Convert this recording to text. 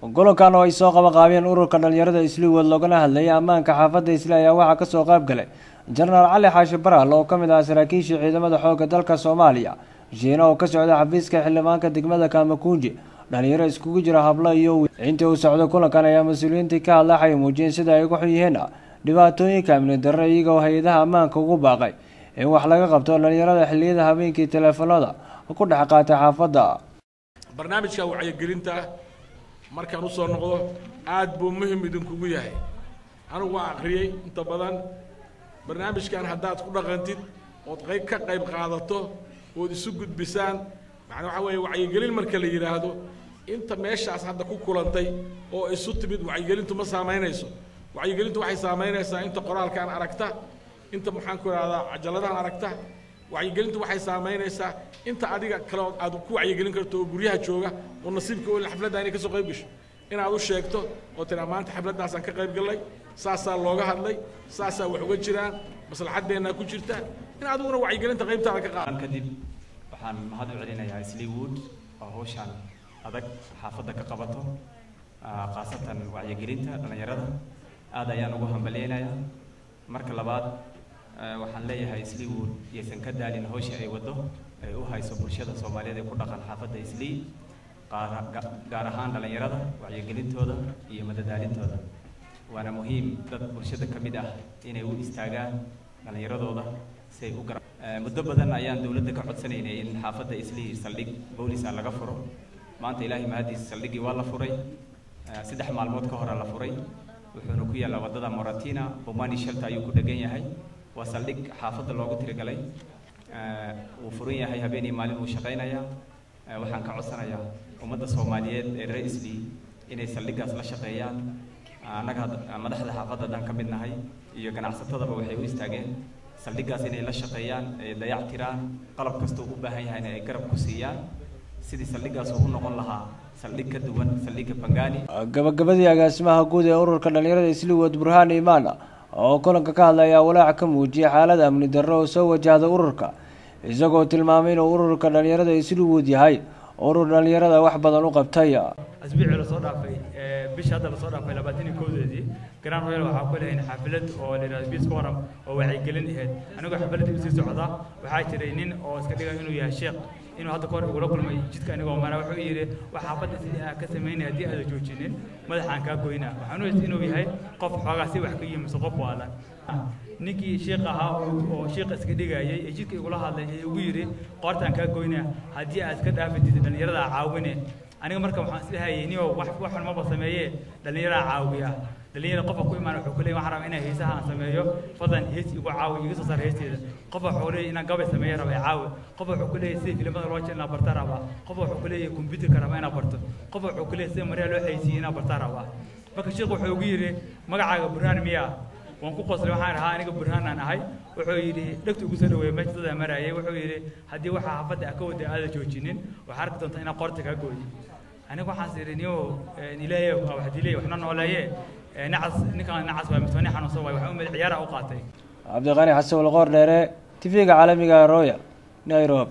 Kulankan oo ay soo qabanqaabiyeen ururka dhalinyarada Isliiwood loogana hadlayay ammaanka xaafadda Isli ayaa waxaa kasoo qayb galay Jenaraal Cali Xaashi Baraal oo ka mid ah saraakiishii ciidamada xoogga dalka Soomaaliya, Shiina oo ka socda xafiiska xildhibaanka degmada Kaamakunji, dhalinyaro iskugu jira hablo iyo wiil. Intii uu socdo kulankan ayaa mas-uuliyiintii ka hadla waxay muujiyeen sida ay ugu xun yihiin dhibaatooyinka amni darro, iyagoo hay-adaha ammaanka ugu baaqay in wax laga qabto dhalinyarada xilliyada habeenkii teleefanada ku dhex qaatay xaafadda. Barnaamijka wacyigelinta markaan usoo noqdo aad buu muhim idinkugu yahay. Anigu waa akhriyey inta badan barnaamijkan. Haddaad ku dhaqantid ood qayb ka qayb qaadato ood isu gudbisaan, macnaa waxaa weeye wacyigelin marka la yidhaahdo, inta meeshaas hadda ku kulantay oo isu timid wacyigelintu ma saamaynayso. Wacyigelintu waxay saamaynaysaa inta qoraalkaan aragta, inta maxaan ku idhahdaa cajaladahan aragta. Wacyigelintu waxay saamaynaysaa inta adiga kale aad ku wacyigelin karto oo guryaha jooga oo nasiibka u xafladda inay kasoo qayb gasho, inaad u sheegto oo tiraa maanta xafladdaasaan ka qayb gallay, saasaa looga hadlay, saasaa wax uga jiraan, maslaxadeennaa ku jirta, in adiguna wacyigelinta qaybtaada ka qaad. Kadib waxaan mahad u celinayaa Isliiwood oo hawshaan adag xaafadda ka qabato, khaasatan wacyigelinta dhallinyarada. Aad ayaan ugu hambalyeynayaa. Marka labaad waxaan leeyahay Isliiwood yaysan ka daalin hawsha ay waddo ay u hayso bulshada Soomaaliyeed ee ku dhaqan xaafadda Islii, gaar ahaan dhallinyarada wacyigelintooda iyo madadaalintooda. Waana muhiim dad bulshada ka mid ah inay u istaagaan dhallinyaradooda si ay u gara. Muddo badan ayaan dowladda ka codsanaynay in xaafadda Islii saldhig boolis ah laga furo. Maanta Ilaahay mahadiis saldhiggii waa la furay, 3 maalmood ka hore la furay, wuxuuna ku yaallaa waddada Moratina, Bomani Shelter ayuu ku dhegan yahay. Waa saldhig xaafadda loogu tirigalay, wuu furan yahay, habeenii maalin wuu shaqaynayaa. Waxaan ka codsanayaa ummadda Soomaaliyeed ee reer Islii inay saldhiggaas la shaqeeyaan. Annaga madaxda xaafadda haddaan ka mid nahay iyo ganacsatadaba waxay u istaageen saldhiggaas inay la shaqeeyaan, ay dayac tiraan, qalab kasta uu u baahan yahayna ay garab ku siiyaan, sidii saldhiggaas uu u noqon lahaa saldhig ka duwan saldhigga Bangani. Gabagabadii, agaasimaha guud ee ururka dhalinyarada Isliiwood Burhaan Imaan oo kulanka ka hadlay ayaa walaac ka muujiyay xaalad amni darro oo soo wajahda ururka, isagoo tilmaamay inuu ururka dhalinyarada Isliiwood yahay urur dhalinyarada wax badan u qabtay. Asbuucii lasoo dhaafay, bisha hadda lasoo dhaafay 21-deedii, Grand Royal waxaa ku lahayn xaflad oo la yidhahdo Peace Forum oo wacyigelin ahayd. Anigoo xafladdii usii socda waxaa jiray nin oo iska dhigay inuu yahay sheekh, inuu hadda kahor igula kulmay jidka anigoo mara. Wuxuu yidhi wax xaafadda sidii aan ka samaynay haddii aadan joojinin madaxaan kaa goynaa. Waxaan u haystay inuu yahay qof xoogaa si wax ka yimi mise qof waalan. Ninkii sheekh ahaa oo sheekha iska dhigayay ee jidka igula hadlay ee igu yidhi qoortaan kaa goynaa haddii aad iska dhaafi diiday dhallinyarada caawine, aniga marka waxaan isdhahayay niyow wax wax xun maba sameeyee, dhallinyaraa caawiya. Dhalinyara qofka ku imaan wuxuu ku leeyahay waxaan rabaa inaan heesaha aan sameeyo, fadlan hees igu caawi, iga soo saar heesteeda. Qof wuxuu leeyahay inaan gabay sameeyo raba, caawi. Qof wuxuu ku leeyahay sida filimada loo jecel inaan barta rabaa. Qof wuxuu ku leeyahay computerka rabaa inaan barto. Qof wuxuu ku leeyahay sida maryaha loo xaysiiyo inaan barta rabaa. Marka sheekhu wuxuu ugu yidhi magacaaga Burhaan miyaa? Waan ku qoslay, waxaan ahaa aniga Burhaan aan ahay. Wuxuu yidhi, dhegta ugu soo dhaweeyay meesha dada marayay, wuxuu yidhi haddii waxaa xaafadda ah ka wada aada joojinin waxaa arki doontaa inaan qoorta kaa gooyo. Aniga waxaas idhi niyow Ilaahay wax dilay waxna nooleeye, nacas ninkaan nacas waay mise nin xanuunsan waay, waxaan u mid ciyaara u qaatay. Cabdiqani Xasan Walqoor Dheere, TV-ga caalamiga Royal, Nairobi.